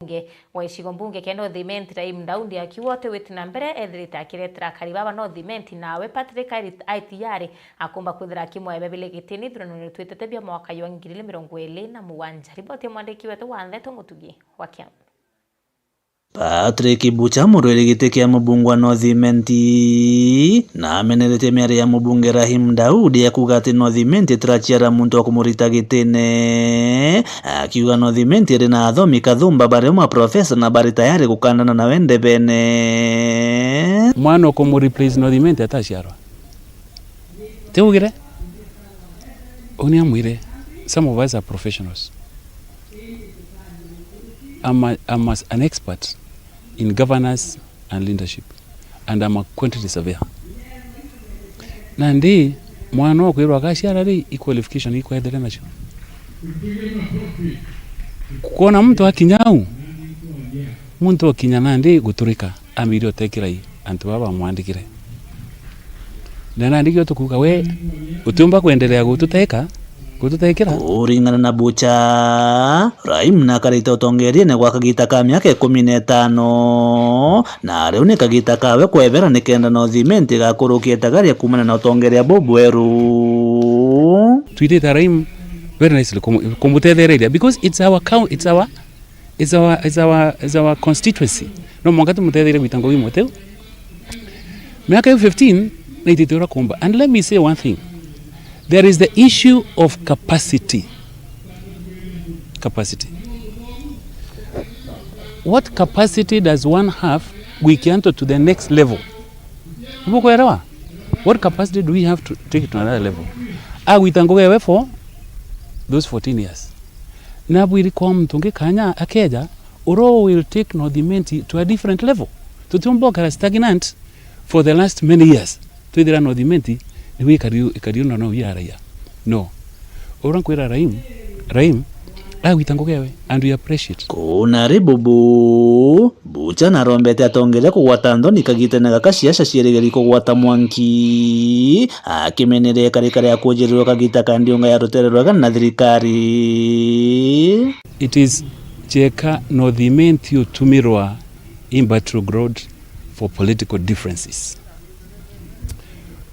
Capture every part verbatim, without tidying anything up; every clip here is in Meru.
mbunge wa gicigo mbunge kia North Imenti, Rahim Daudi, akiuga uti witi na mbere ethirite akiretera akari baba North Imenti, nawe Patrick airi-, aitiyari akumba kwithira akimwebebile gitini ithuranone twitete bia mwaka jwa ngiri igiri mirongo iri na mugwanja. Riboti ya mwandiki wetu wa ndeto Mutugi wa Kiambi. Patrick Bucha, murwiri giti kia mubunge wa North Imenti, na ameneretie miario ya mubunge Rahim Daudi ya kuuga ati North Imenti itiraciara muntu wa kumurita gitine, akiuga North Imenti iri na athomi kathumba bari o maprofesa na bari tayari gukandana nawe ndebene. Mwana ukumureplace North Imenti ataciarwa? Tiugire? Uni amwire, some of us are professionals. I'm, a, I'm a, an expert in governance and leadership, and I'm a quantity surveyor. Nandi mwana okwirwa agaciara ri, i qualification ikwethire nacio? Kwona muntu akinya au, muntu okinya nandi guturika, ambire utekira i antu baba bamwandikire. Na nandi kio tukuuga, we utiumba kwenderea gututeka, gututekira. Kuringana na Bucha, Rahim nakarite utongeriene gwa kagita ka miaka ikumi na itano, na riu ni kagita kawe kwebera nikenda North Imenti igakurukia itagaria kuumana na utongeria bubweru. Twitite Rahim very nicely kumu-, kumutethereria because it's our coun-, it's our Is our, is our, is our constituency. No mwanka tumutetheire gwita ngugi imwe tiu. Miaka iu fifteen, naitite uria kumba. And let me say one thing. There is the issue of capacity. Capacity. What capacity does one have gwikia antu to the next level? Nubukwelewa? What capacity do we have to take it to another level? Agwita ngugi ewe for those fourteen years. Nabwiri kwa muntu ungi kanya akeja, uro will take North Imenti to a different level. Tutiumba ukara stagnant for the last many years. Twithira North Imenti niwe ikari, ikari una no ya raia. No. Ura nkwira Rahim, Rahim, agwita ngugi ewe, and we appreciate. Kuna ri bubu, Bucha narombete atongeria kugwata nthoni kagitene gaka ciaca cierigeri kugwata mwanki, akimeneria ikarikari ya kujirirwa kagita ka ndiunga ya rutere rwega na thirikari. It is cieka North Imenti utumirwa in battleground for political differences.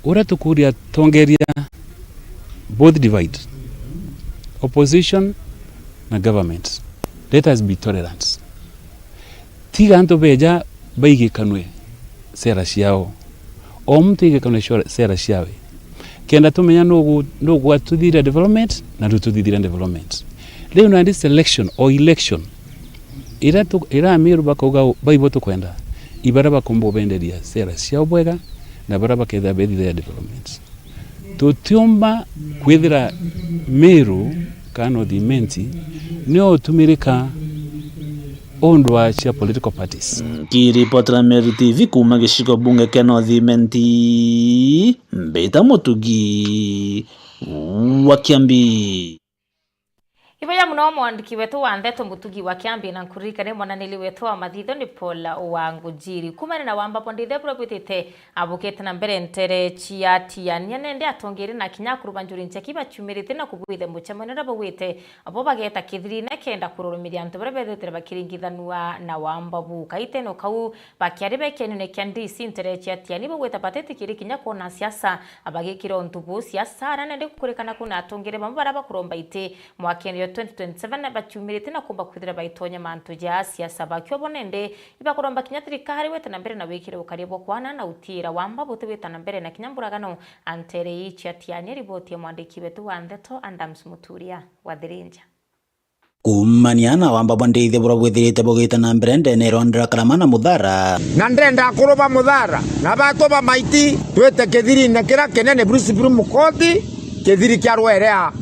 Uria tukuria tongeria both divide, opposition na government. Let us be tolerant. Tiga antu beja baigikanwe sera ciao. O muntu aigikanwe sera ciawe. Kenda tumenya nugu-, nugwatuthiria development na rututhithiria development. Riu nandi selection or election Ira tu-, ira Amiru bakauga u-, baibo tukwenda, ibaria bakumba ubenderia sera ciao bwega, na baria bakethira bethithia development. Tutiumba kwithira Miru kana North Imenti nio utumirika undu wa cia political parties. Nkiripotera Meru T V kuuma gicigo bunge kia North Imenti, mbita Mutugi wa Kiambi. Iboya muno mwandiki wetu wa ndeto Mutugi wa Kiambi, na nkuririkania mwananiri wetu wa mathitho ni Paul wa Ngujiri. Kumania na wamba bwa ndithe buria bwitite abukite na mbere ntere cia Tiania, nende atongeri na kinya akuru ba njuri ncheki baciumirite na kubwithe mucemanio uria baugite abo bageta kithirine kenda kururumiria antu baria bethitire bakiringithanua na wamba bu. Kaitene kau bakiari bekianune kia D C ntere cia Tiania baugite batitikiri kinya kwona siasa bagikira untu bu siasa, na nende kukurikana kuna atongeri bamwe baria bakuromba iti mwakene jwa twenty twenty-seven baciumirite na kumba kwithira baitonya mantu ja siasa. Bakio bo nende ibakuromba kinya thirikari wite na mbere na wikire ukaria bwa kwana na utiira wamba buti wita na mbere na kinya mburagano antere ii cia Tiania. Riboti ya mwandiki wetu wa ndeto Adams Muturia wa Thirinja. Kuumania na wamba bwa ndithe buria bwithirite bugite na mbere ndene irondera Karama na Muthara. Na ndenda akuru ba Muthara na batu ba Maiti twite kithirine kiria kinene buri Supreme Court, kithiri kia Rwerea.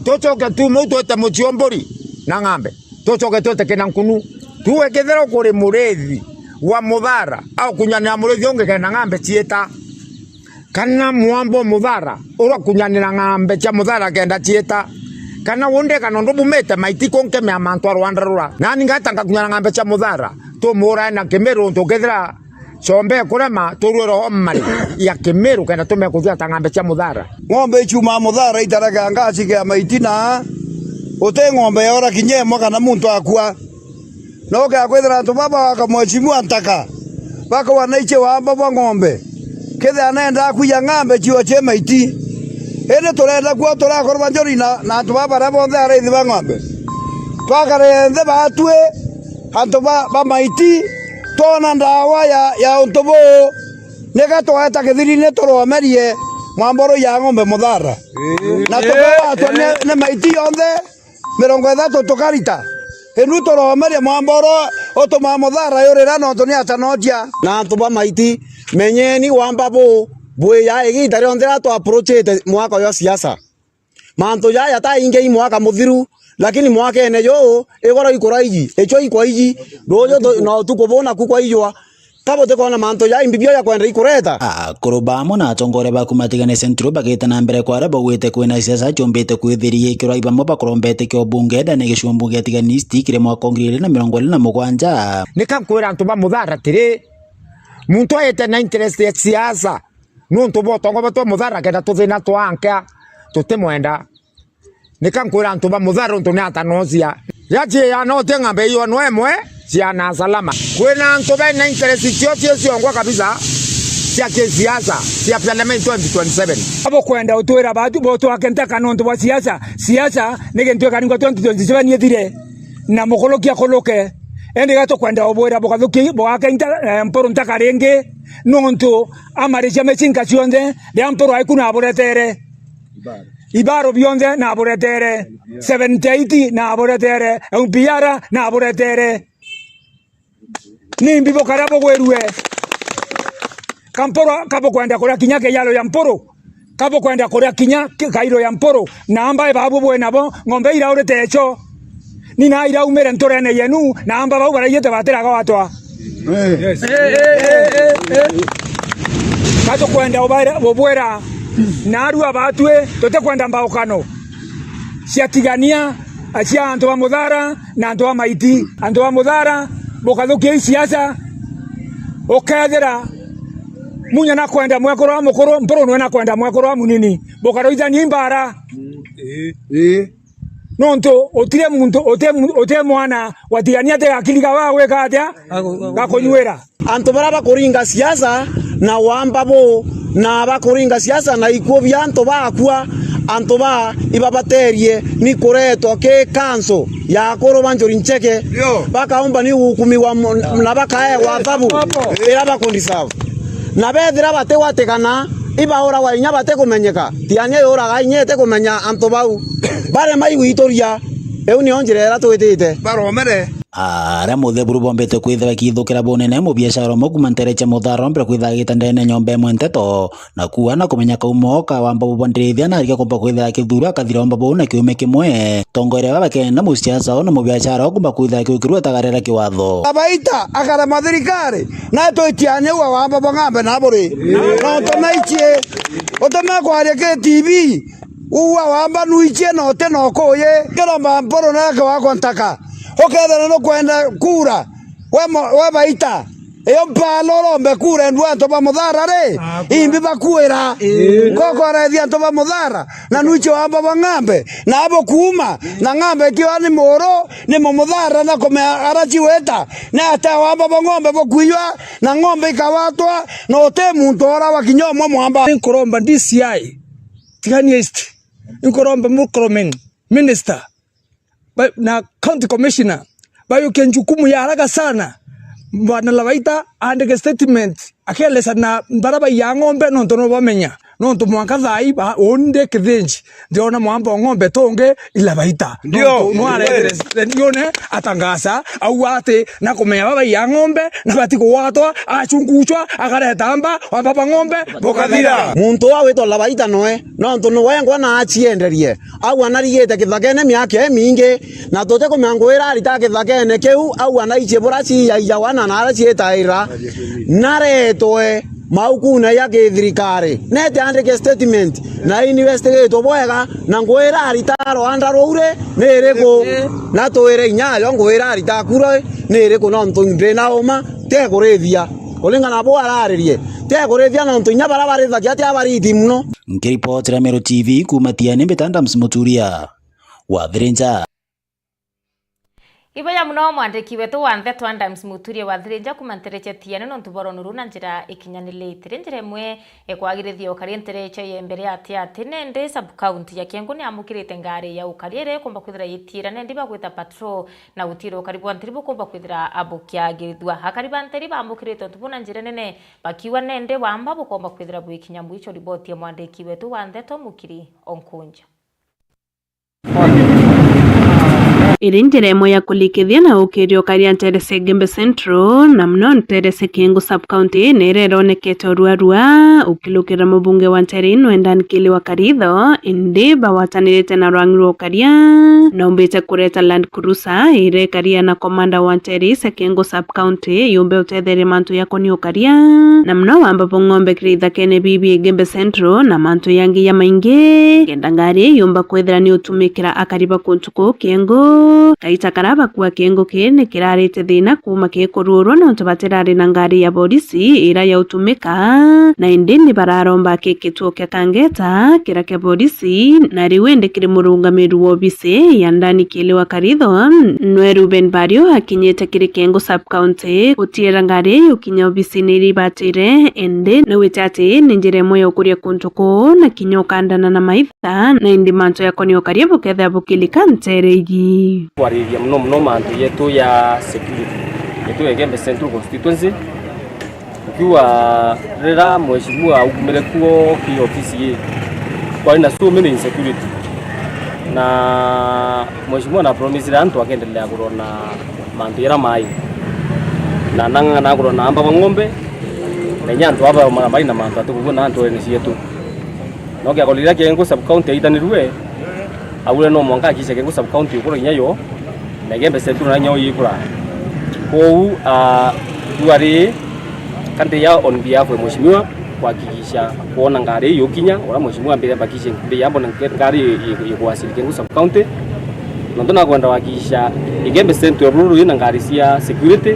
Tucoke tuume u twite Muciomburi na Ng'ambe. Tucoke twite Kinankunu. Tuuge kethira kuri murithi wa Muthara, aukunyanira murithi ungi kenda Ng'ambe ciita. Kana mwamba o Muthara, urakunyanira Ng'ambe cia Muthara kenda ciita. Kana wundeka nondu bumite Maiti kunkemea mantu a rwanda rura. Nani ngata ngakunyana Ng'ambe cia Muthara, tumuurae na Kimiru untu kethira Combe kurema, turwira o mari ya Kimiru kenda tume kuthiata Ng'ambe cia Muthara. Ng'ombe icumaa Muthara itarega ngaci kea Maiti na uti ng'ombe yora kinya imwe kana muntu akua. No ukeya kwithira antu baba baka mheshimiwa ntaka, bakawa na ichi wamba bwa ng'ombe. Kethira nendaa kwija ng'ambe ciuo cie maiti. Indi turenda kuo turakorwa njuri na, na antu baba baria bonthe araithi ba ng'ombe. Twakare nthi batwi, antu ba, ba maiti, twona ndawa ya, ya untu buu. Nika tweta kithirine turomerie mwamboro ya ng'ombe muthara. Na tukawatwa ni, ni maiti yonthe, mirongo ithatu tukarita. Indu turomeria mwamboro utuma muthara yurira nontu ni atanotia. Na antu ba maiti, menyeni wamba buu, bwiya igita rionthe riria twa approachite mwaka uyu wa siasa. Mantu jaya ta ingi i mwaka muthiru, lakini mwakene juu, igoro ikuraiji, ichwa ikwaiji, ruuju tu-, na utuku buu naku kwaijwa. Ka butikwona mantu ja imbi bio ja kwenda ikureta? Akuru bamwe na atongoria ba kuma Tigania Central bagite na mbere kwaria baugite kwina siasa ciumbite kwithiria ikirwa ibamwe bakurombete kio bunge ndene gicigo bunge ya Tigania East kiri mwaka wa ngiri igiri na mirongo iri na mugwanja. Nika nkwira antu ba Muthara atiri, muntu aite na interest ya siasa, nontu bwa utongo bwa twa Muthara kenda tuthina twanka, tutimwenda. Nika nkwira antu ba Muthara untu ni atanocia. Ria ciana uti ng'ambe iyo no imwe, ciana salama. Kwina antu bena interest cio cio ciongwa kabisa cia kisiasa cia parliament twenty twenty-seven. Abo kwenda utwira batu bo twake ntaka nontu bwa siasa. Siasa ni gintu ikaringwa twenty twenty-seven ithire. Na mukuruki akuruke. Indi ga tukwenda ubwira bukathuki bugake inta, eh, Mpuru ntaka ringi nontu amaricia micinka cionthe ria Mpuru aiku na aburetere. Ibaro bionthe na aburetere, seventy eight na aburetere, M P R na aburetere. Ni mbi bukaria bugwirue. Ka Mpuru, ka bukwenda kuria kinya kinyaro ya Mpuru, ka bukwenda kuria kinya ki-, kairo ya Mpuru, na amba ibabu bwe nabo, ng'ombe iraurite echo. Ni na iraumire nturene yenu, na amba bau baraiyite batiraga watwa. Yes. Ka tukwenda ubaira-, bubwira, na arua batwi, tutikwenda mbaukano cia Tigania, cia antu ba Muthara na antu ba Maiti. Antu ba Muthara, bukathukia i siasa, ukethira munya na kwenda mwekuru wa mukuru, Mpuru nwe na kwenda mwekuru wa munini. Bukaruithania imbara. Ii. Nontu utire muntu, uti mu-, uti mwana wa Tigania ati gakiriga wa gwika atia? Gakunywira. Antu baria bakuringa siasa na wamba buu, na bakuringa siasa na ikuu bia antu bakua, antu ba ibabaterie ni kuretwa ki kanso ya akuru ba Njuri Ncheke, ndio, bakaumba ni gukumiwa mo-, na bakaegwa athabu iria bakundeserve. Na bethira batigwatikana, ibauragwa inya batikumenyeka. Tigania yuraga inya itikumenya antu bau. Barema igwituria. Iu niyo njira iria twitite. Baromere. Aria mutheburu bombete kwithira kiithukira bunene, mubiashara umwe kuuma ntere cia Muthara ombere kwithira agita ndene nyomba imwe nteto, na kuua na kumenya kaumo ka wamba bubonderethia na arike kumba kwithira akithura akathira wamba bau na kiume kimwe. Tongoria baba kenda musiasa ona mubiashara ukumba kwithira akiukirua atagarera kiwatho. Abaita akarema thirikari, na twitiania ua wamba bwa ng'ambe na buri. Na utome ichie, utome kwaria ki T V, ua wamba nuichie na uti na ukuyi, kiromba Mpuru na yake wakwa ntaka. Ukethira nukwenda kura, we mo-, we baita. Iyo mpala urombe kura endu antu ba Muthara ri, imbi bakwira. Ii. Koko arethia antu ba Muthara, na nuichi wamba bwa ng'ambe, na abo kuuma, na ng'ambe ikiwa ni muru, ni mumuthara na kumea ara ciwita, ni ate wamba bwa ng'ombe bukwiywa, na ng'ombe ikawatwa, na uti muntu ora wa kinya umwe mwamba. Nkuromba D C I, Tigania East, nkuromba Murkomen, minister, ba-, na county commissioner, bayukie njukumu ya haraka sana. Bwana Labaita aandike statement, akieleza na baria baiya ng'ombe, nontu no bamenya. Nontu mwanka thaa ii ba-, uni ndi Kithinji, ndiona mwamba o ng'ombe tungi i Labaita. Ndio. Nontu no aretere redione atangaza, auga ati na kumenya baba baiya ng'ombe, na batikugwatwa, achunguchwa, akareta mba, wamba ba ng'ombe, bukathira. Muntu uu witwa Labaita noe, nontu ni wengwa na acienderie. Au anarigite kithakene miaka imingi, na tutikumenya ngui irarita kithakene kiu, au anaichibura ciiyaiyawa na naria ciitaira. Naretwe maukune ya githirikari, nete andike statement, na investigate bwega, na ngui irarita rwanda ruu ri ni iriku? Na twire inya ayo ngui irarita kura ni iriku, nontu ndina uma, tekurithia. Kuringana na bu araririe, tekurithia, nontu inya baria barithagia ti abariti mono. Nkiripotera Meru T V kuuma Tiani, mbita Adams Muturia wa Thirinja. Ibeya muno mwandiki wetu wa ndeto Adams Muturia wathirinja kuma ntereche tiene nontu bwa rwano ruu na njira ikinyanirite. Ri njira imwe e kwagirithia ukari ntereche ya mbere ati ati nende sub county ya Kiengu ni amukirite ngari ya ukari iria ikumba kwithira yitiira nendi bagwita patrol na gutiira ukari bwa ntiri bukumba kwithira bukiagirithua. Akari ba ntiri bamukirite untu buna njira nene bakiuga nende wamba bukomba kwithira bwikinya mwicho. Riboti ya mwandiki wetu wa ndeto Mukiri Onkunja. Iri njira imwe ya kurikithia na ukiria ukari ntere cia Igembe Central, na muno ntere cia Kiengu sub county, ni iria ironekete uruarua. Ukilukira mubunge wa ntere ino Endan Kili wa Karitho, indi bagwatanirite na rwang'i rwa ukaria, na umbite kureta Land Cruiser iria ikaria na komanda wa ntere cia Kiengu sub county yumbe utetheria mantu ya koni ukaria, na muno wamba bung'ombe kiri ithakene bibi Igembe Central na mantu yangi ya maingi, kenda ngari yumba kwithira ni utumikira akari ba kuntu kuu Kiengu. Kaita kara bakua Kiengu kii ni kirarite thina kuma kikuruurwa nontu batirari na ngari ya borisi ira ya utumika, na indi ni bararomba ki kituo kia Kangeta kira kia borisi, na riu indi kiri murungamiri wa obisi ya Endan Kili wa Karitho, nwe Ruben Bario akinyite kiri Kiengu sub county gutiira ngari yukinya obisini iria ibatire, indi ni wite ati ni njira imwe ya ukuria kuntu kuu na kinya ukandana na maitha, na indi mantu ya koni ukaria bukethira bukilika ntere iji. Kwariria muno muno mantu yetu ya security, yetu ya Igembe Central Constituency, ukiuga rira mheshimiwa aumire kuo ki ofisi ii, kwari na so many insecurity, na mheshimiwa na promisire antu akendelea kurona mantu jaria mai, na nang'ang'ana kurona amba ba ng'ombe, na inya antu aba mara mai na mantu atukugua na antu ene cietu. No kiakorire Kiengu sub county aitanirue, aure no mwanka akisha Kiengu sub county ukura inya yo, na Igembe Central na inya yo ikura. Kwou, ah, tuari kandi ya on behalf ya mheshimiwa kuhakikisha kuona ngari yukinya, ora mheshimiwa ambire mbakishe mbere yambo na ngari ikuwasili Kiengu sub county. Nontu nakwenda kuhakikisha Igembe Central ruru ina ngari cia security,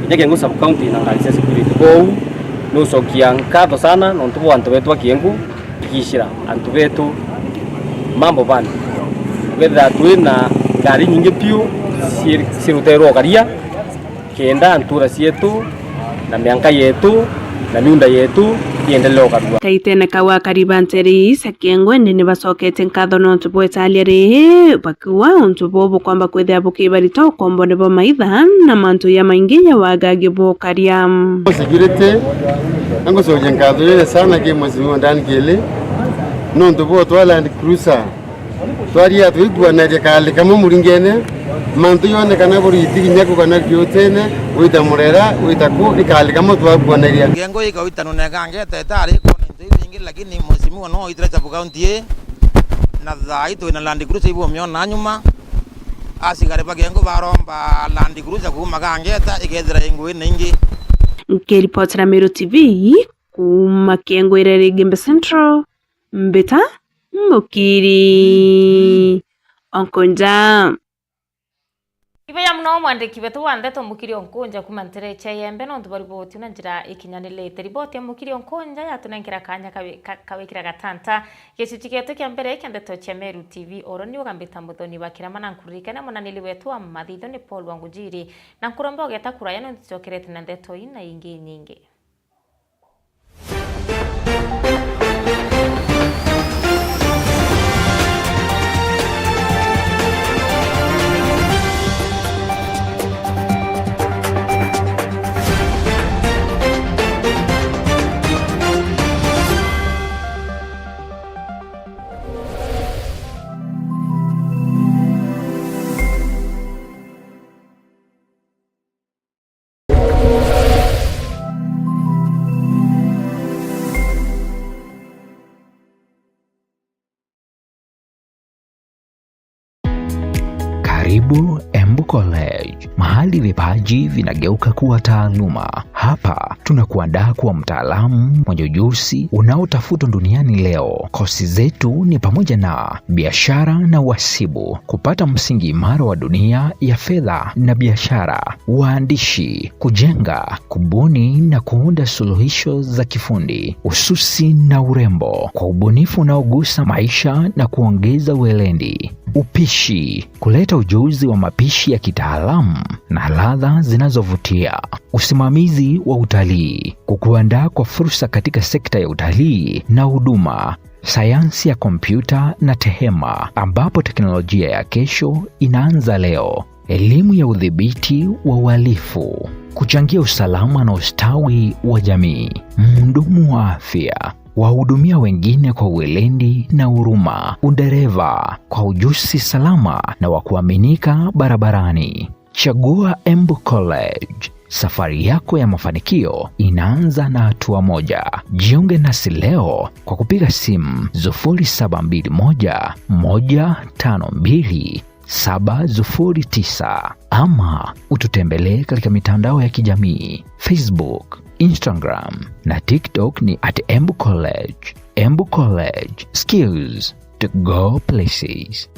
inya Kiengu sub county ina ngari cia security. Kwou nucokia nkatho sana nontu bwa antu betu a Kiengu, kugicira antu betu mambo bani. Ukethira twina ngari nyingi piu cii-, ciruterwa ukaria, kenda ntura cietu na mianka yetu na miunda yetu iendelee ukarua. Kaitene kau akari ba ntere ii cia Kiengu indi ni bacokete nkatho nontu bwa italia riri, bakiuga untu buu bukomba kwithira bukibarita ukombone bwa maitha na mantu ja maingi ja wagagia bwa ukaria. Security, angucokia nkatho jene sana ki Mheshimiwa Dan Kili nontu bwa utwaa Land Cruiser. Twaria twiguanaria kaali kamwe muringene, mantu jonthe kana buriti kinya kugana kiutene, gwita murera, gwita ku, ni kaali kamwe twaguanaria. Ngengo ikauitanwa na ikangeta itari kwona into ibingi, lakini mheshimiwa no oitire sub county ii, na thaa ii twina Land Cruiser ibumiona nyuma. Asigari ba Kiengu baromba Land Cruiser kuuma Kangeta ikethira i nguine ingi. Nkiripotera Meru T V kuuma Kiengu iria iri Igembe Central, mbita Mukiri Onkunja. Ibeya muno mwandiki wetu wa ndeto Mukiri Onkunja kuuma ntere cia Igembe nontu bwa riboti na njira ikinyanirite. Riboti ya Mukiri Onkunja yatunenkera kanya kawi-, ka-, kawikira gatanta. Gicunci gietu kia mbere kia ndeto cia Meru T V, oro ni ugambita Muthoni wa Kirama na nkuririkane mwananiri wetu wa mathitho ni Paul Wangujiri. Na nkuromba ugeta kuraya nontu tucokerete na ndeto ii na ingi nyingi. Karibu Embu College, mahali vipaji vinageuka kuwa taaluma. Hapa tunakuandaa kuwa mtaalamu mwenye ujuzi unaotafutwa duniani leo. Kosi zetu ni pamoja na biashara na uhasibu, kupata msingi imara wa dunia ya fedha na biashara, uandishi, kujenga, kubuni na kuunda suluhisho za kifundi, ususi na urembo, kwa ubunifu unaogusa maisha na kuongeza weledi. upishi, kuleta ujuzi wa mapishi ya kitaalamu na ladha zinazovutia, usimamizi wa utalii, kukuandaa kwa fursa katika sekta ya utalii na huduma, sayansi ya kompyuta na tehema, ambapo teknolojia ya kesho inaanza leo. Elimu ya udhibiti wa uhalifu, kuchangia usalama na ustawi wa jamii. Mhudumu wa afya, wahudumia wengine kwa weledi na huruma. Udereva, kwa ujuzi salama na wa kuaminika barabarani. Chagua Embu College. Safari yako ya mafanikio inaanza na hatua moja. Jiunge nasi leo kwa kupiga simu sufuri saba mbili moja, moja tano mbili, saba sufuri tisa ama ututembelee katika mitandao ya kijamii, Facebook, Instagram na TikTok ni at Embu College. Embu College, skills to go places.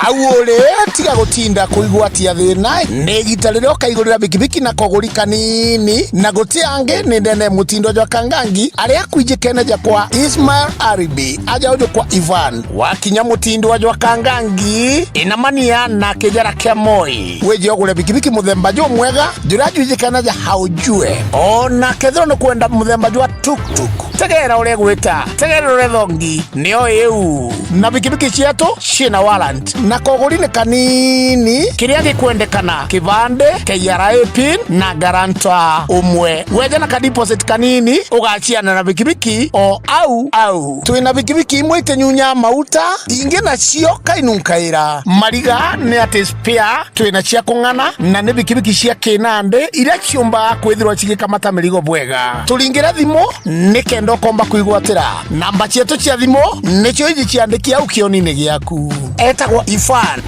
Au uri, tiga gutinda kuigwatia thina, ni igita riria ukaigurira bikibiki na koguri kanini, na guti angi ni ndene mutindo jwa Kangangi, aria akwijikene ja kwa Ismail Aribi, aja uju kwa Ivan. Wakinya mutindwa jwa Kangangi, inamania na kijara kia Moi, wije ugure bikibiki muthemba jumwega, juria jwijikene ja Haujue. Ona kethirwa ni kwenda muthemba jwa tuktuk, tegera uria gwita, tegera uria thongi, nio iu. Na bikibiki cietu ciina warrant, na koguri ni kanini. Kiria gikwendekana: kibande, K R A pin, na guarantor umwe. Weja na ka deposit kanini, ugaciana na bikibiki o au au. Twina bikibiki imwe itinyunyaa mauta, ingi nacio kainunkaira. Mariga ni ati spare twina cia kung'ana, na ni bikibiki cia kinandi iria ciumbaga kwithirwa cigikamata mirigo bwega. Turingire thimu nikenda ukomba kwigwatira. Namba cietu cia thimu nicio iji ciandiki au kionini giaku. Etagwa Ifan.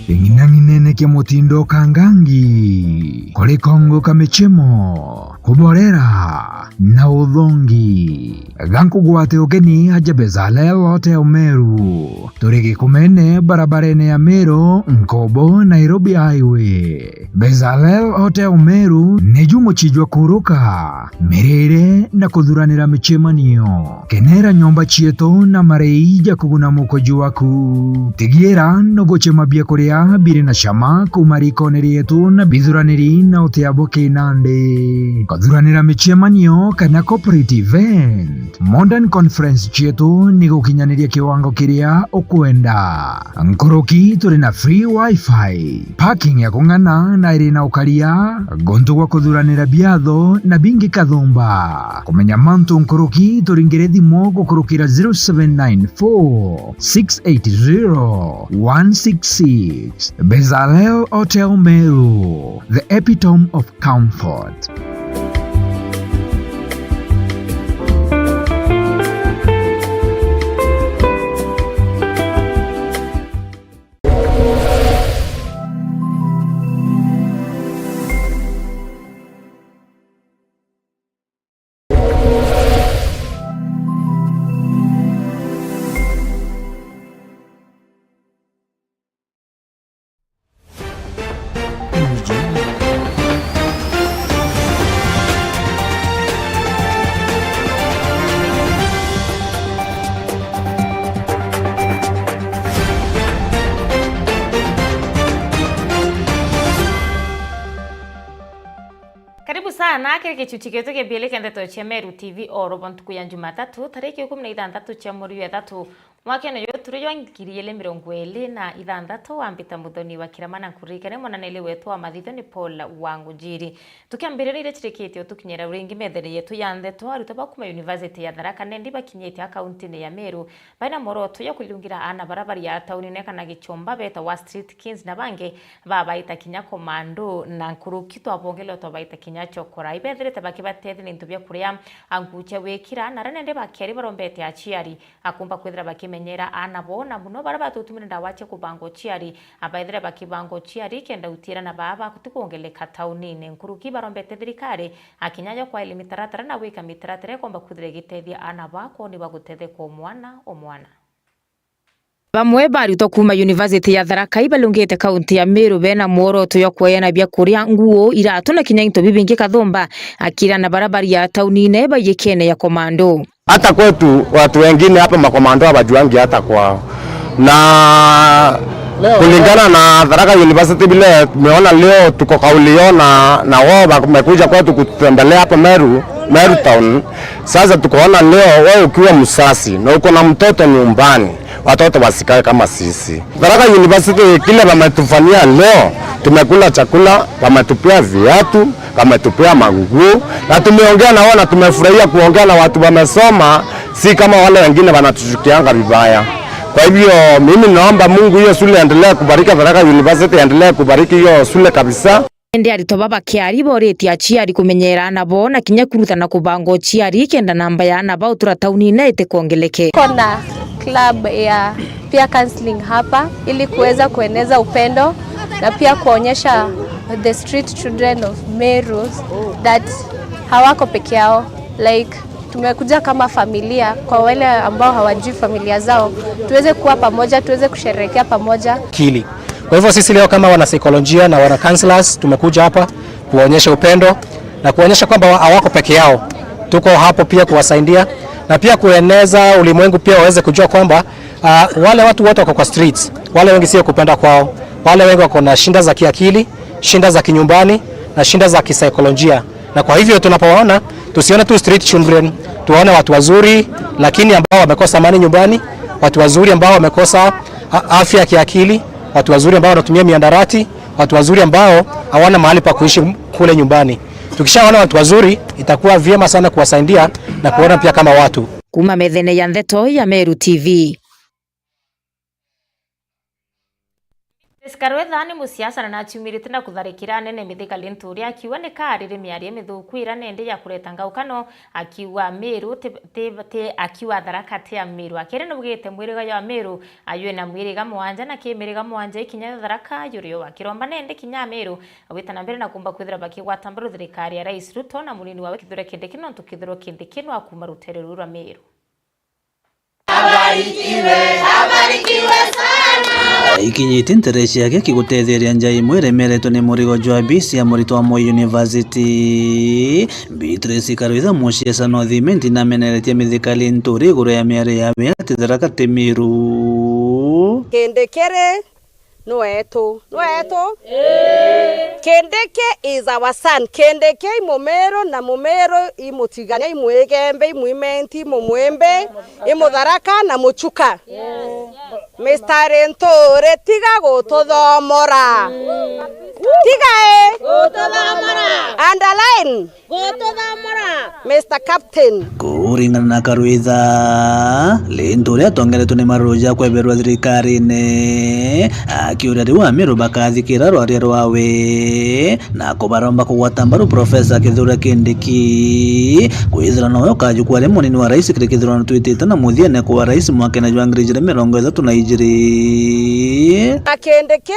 Ing'inang'inene kia mutindo Kangangi, kuri kongo ka michemo, kuborera na uthongi. Gankugwate ugeni aja Bezalel Hotel Meru, turi Gikumene, barabarene ya Meru, Nkobo, Nairobi Highway. Bezalel Hotel Meru niju mucii jwa kuruka, mirire na kuthuranira micemanio. Kenera nyomba cietu na marei ja kuguna mukoji waku. Tigira nugucema biakuria biri na cama kuuma rikone rietu na bithuraniri na utia bwa kinandi. Kuthuranira micemanio kana corporate event, modern conference cietu ni gukinyaniria kiwango kiria ukwenda. Nkuruki turi na free wifi, parking ya kung'ana na iri na ukaria, guntu gwa kuthuranira biatho na bingi kathumba. Kumenya mantu nkuruki, turingire thimu gukurukira zero seven nine four six eight zero one six six. Bezalel Hotel Meru, the epitome of comfort. Karibu sana kiri gichuchi gietu gia bieli kia ndeto cia Meru T V oro bo ntuku ya Jumatatu, tariki ikumi na ithanthatu cia mweri wa ithatu, mwakene uyu turi jwa ngiri igiri mirongo iri na ithanthatu. Wambita Muthoni wa Kirama na nkuririkane mwananeli wetu wa mathitho ni Paul Wangujiri. Tukiambiriria iria cirikitie utukinyira ringi methene yetu ya ndeto, arutwo ba kuma University ya Tharaka Nithi bakinyite a kauntine ya Meru baina mworoto jwa kuriungira aana bara bari a taunine kana gichomba betagwa street kids, na bangi babaita kinya komando, na nkuruki twabongele twabaita kinya chokora. Ibe Ethirite bakibatethia na into bia kuria, a, nguu cia gwikira, na aria nende bakiari barombete aciari akumba kwithira bakimenyera aana bo, na muno baria batutumire ndawa cia kubanga uciari, a, baithire bakibanga uciari kenda utiira na baa batikwongeleka taunine. Nkuruki barombete thirikari akinya yo kwaili mitaratara na gwika mitaratara ikomba kwithira igitethia aana baa kwoni bwa gutetheka o mwana o mwana. Bamwe ba arutwo kuuma University ya Tharaka ibalungite kaunti ya Meru bena mworoto jwa kweana biakuria, nguo, iratu na kinya into bibingi kathumba, akira na baria baria taunine baiyikene ya komando. Hata kwetu watu wengine hapa makomando hawajuangi hata kwao. Na kulingana na Tharaka University vile tumeona leo tuko kauli yo na, na wao wamekuja kwetu kututembelea hapa Meru, Meru Town. Sasa tukaona leo wewe ukiwa msasi na uko na mtoto nyumbani, watoto wasikae kama sisi. Tharaka University kile wametufanyia leo, tumekula chakula, wametupea viatu, wametupea manguo, na tumeongea na wao na tumefurahia kuongea na watu wamesoma, si kama wale wengine wanatuchukianga vibaya. Kwa hivyo mimi naomba Mungu hiyo shule endelee kubariki, Tharaka University endelee kubariki hiyo shule kabisa. Indi aritwa baba bakiari boritie aciari kumenyera aana bo na kinya kurutana kubanga uciari kenda namba ya aana ba utura taunine itikongeleke. Tuko na club ya peer counseling hapa ili kuweza kueneza upendo na pia kuonyesha the street children of Meru that hawako peke yao, like, tumekuja kama familia, kwa wale ambao hawajui familia zao, tuweze kuwa pamoja, tuweze kusherehekea pamoja. Akili. Kwa hivyo sisi leo kama wana saikolojia na wana counselors tumekuja hapa kuwaonyesha upendo na kuwaonyesha kwamba wa-, hawako peke yao. Tuko hapo pia kuwasaidia na pia kueneza ulimwengu pia waweze kujua kwamba, ah, wale watu wote wako kwa streets, wale wengi sio kupenda kwao, wale wengi wako na shinda za kiakili, shinda za kinyumbani na shinda za kisaikolojia. Na kwa hivyo tunapowaona, tusione tu street children, tuwaone watu wazuri lakini ambao wamekosa amani nyumbani, watu wazuri ambao wamekosa a-, afya ya kiakili, watu wazuri ambao wanatumia miandarati, watu wazuri ambao hawana mahali pa kuishi kule nyumbani. Tukishaona watu wazuri, itakuwa vyema sana kuwasaidia na kuona pia kama watu. Kuuma methene ya ndeto ya Meru T V. Grace Karwetha ni musiasa na naciumirite na kutharikira anene Mithika Linturi akiuga ni kaariri miario mithuku ira nende ya kureta ngaukano, akiuga Meru ti, ti, ti, akiuga Tharaka ti ya Meru. Akiri nubugite mwiriga ya Meru ayue na mwiriga mwanja na kimiriga mwanja ikinya ya Tharaka yurio. Akiromba nende kinya Meru gwita na mbere na kumba kwithira bakigwata mbaru thirikari ya Rais Ruto na munini wawe Kithure Kindiki nontu Kithure Kindiki no akuma rutere ruru rwa Meru. Abarikiwe, abarikiwe sana. Ikinyite ntere ciake kigutetheria nja imwe iremeretwe ni murigo jwa bisi ya murito wa Moi University. Beatrice Karwitha, muciasa North Imenti, nameneretie Mithika Linturi iguru ya miario yawe ati Tharaka ti Meru. Kindi kiri ni wetu. Ni wetu? Kindiki is our son. Kindiki i Mumiru na Mumiru i Mutigania, i Mwigembe, i Mwimenti, i Mumwimbi, i Mutharaka na Muchuka. Mister Linturi, tiga gututhomora. Tiga i. Gututhomora. Underline. Gututhomora. Mister Captain. Kuringana na Karwitha, Linturi atongeretwe ni maruru ja kweberwa thirikarine, akiuria riu Ameru bakathikira rwaria rwawe, na kubaromba kugwata mbaru Profesa Kithure Kindiki, kwithira nowe ukajukwa ari munini wa rais kiri kithurano twitite na muthiene kwa rais mwakene jwa ngiri ijiri mirongo ithatu na ijiri. Kindiki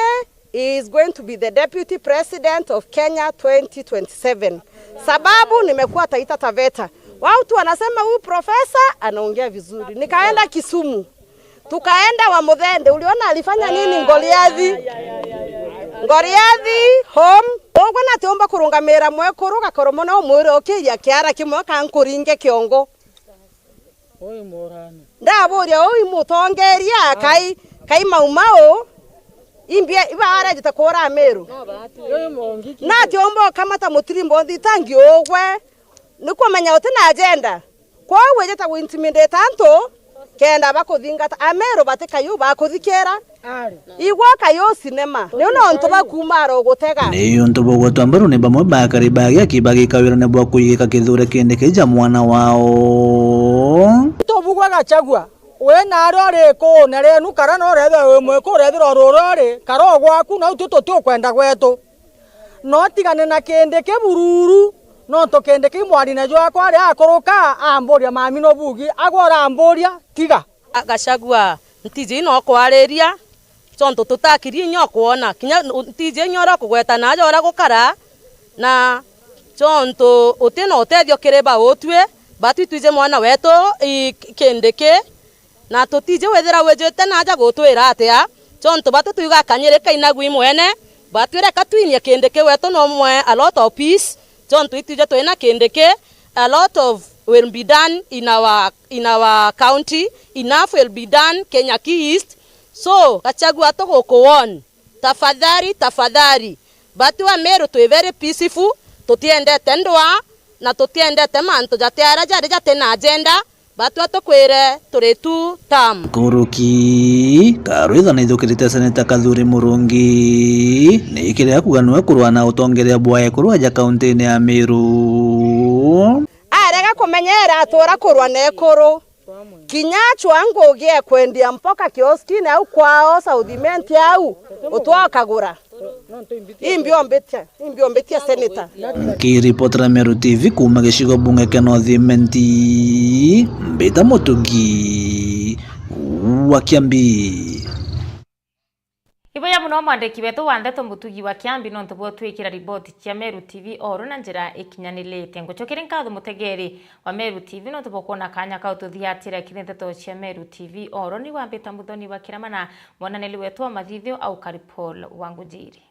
He is going to be the deputy president of Kenya twenty twenty-seven. Sababu nimekuwa Taita Taveta. Watu wanasema huyu profesa anaongea vizuri. Nikaenda Kisumu. Tukaenda wa Muthende. Uliona alifanya nini Ngoliathi? Ngoliathi home. Ugwe na tiumba kurungamira mwekuru gakoro mona umwire ukiria kiara kimwe kankuringe kiongo. Ndaburia uu imutongeria kai, kai Mau Mau, imbia ibarejete kuura Meru. Nati umba ukamata mutirimbo nthitangi ugwe, ni kumenya uti na agenda. Kwou wijite gu intimidate antu, kenda bakuthingata. Ameru bati kayu bakuthikira. Igwa kayo sinema, niu nontu ba kuuma aro gutega. Ni untu bugwetwa mbaru ni bamwe ba akari ba Giaki bagika wirane bwa kuigika Kithure Kindiki ja mwana wao. Tubugwa Gachagua, wi nario uri ikuune rienu, kara no urethirwa wi mwiku, urethirwa uri uria uri, kara o gwaku, nau tu tuti ukwenda gwetu. No tigane na Kindiki bururu, Nontu Kindiki mwarine jwakwa aria akuruka, amburia, "Mami, nubugi?" Agwe uramburia, tiga. Gachagua, ntiji ino kwariria, tontu tutakiri inya ukwona. Kinya ntiji inya uria ukugweta na aja uria gukara, na tontu uti na utethio kiri bautwi, batwi twiji mwana wetu, i, Kindiki, na tutiji withira wijite na aja gutwira atia, tontu batwi twiga kanyiri kainagwi mwene, batwi reka twinie Kindiki wetu nomwe a lot of peace, tontu itwiji twina Kindiki, a lot of will be done in our, in our county, enough will be done Kenya ki East. So, Gachagua tugukuwarn, tafadhali, tafadhali, batwi wa Meru twi very peaceful, tutiendete ndwaa, na tutiendete mantu jati aria jari jati na agenda, batwi tukwire turi two term. Nkuruki, Karwitha naithukirite Seneta Kathuri Murungi, ni kiria kuga niwe kurwa na utongeria bwa ekuru aja kauntine ya Meru. Arega kumenya era atura kurwa na ekuru. Kinya acwa ngugi ekwendia mpoka kioskine au kwao South Imenti au, utwa ukagura. Imbi ombitia, imbi ombitia, Senator. Nkiripotera Meru T V kuuma gicigo bunge kia North Imenti, Mbita Mutugi wa Kiambi. Ibuya muno mwandiki wetu wa ndeto Mutugi wa Kiambi nontu bwa utwikira riboti cia Meru T V oro na njira ikinyanirite. Ngucokere nkatho mutegeri wa Meru T V nontu bwa kwona kanya kau tuthiatira kiri ndeto cia Meru T V oro. Ni wa Mbita Muthoni wa Kirama na mwananiri wetu wa mathithio au Kari Paul wa Ngujiri.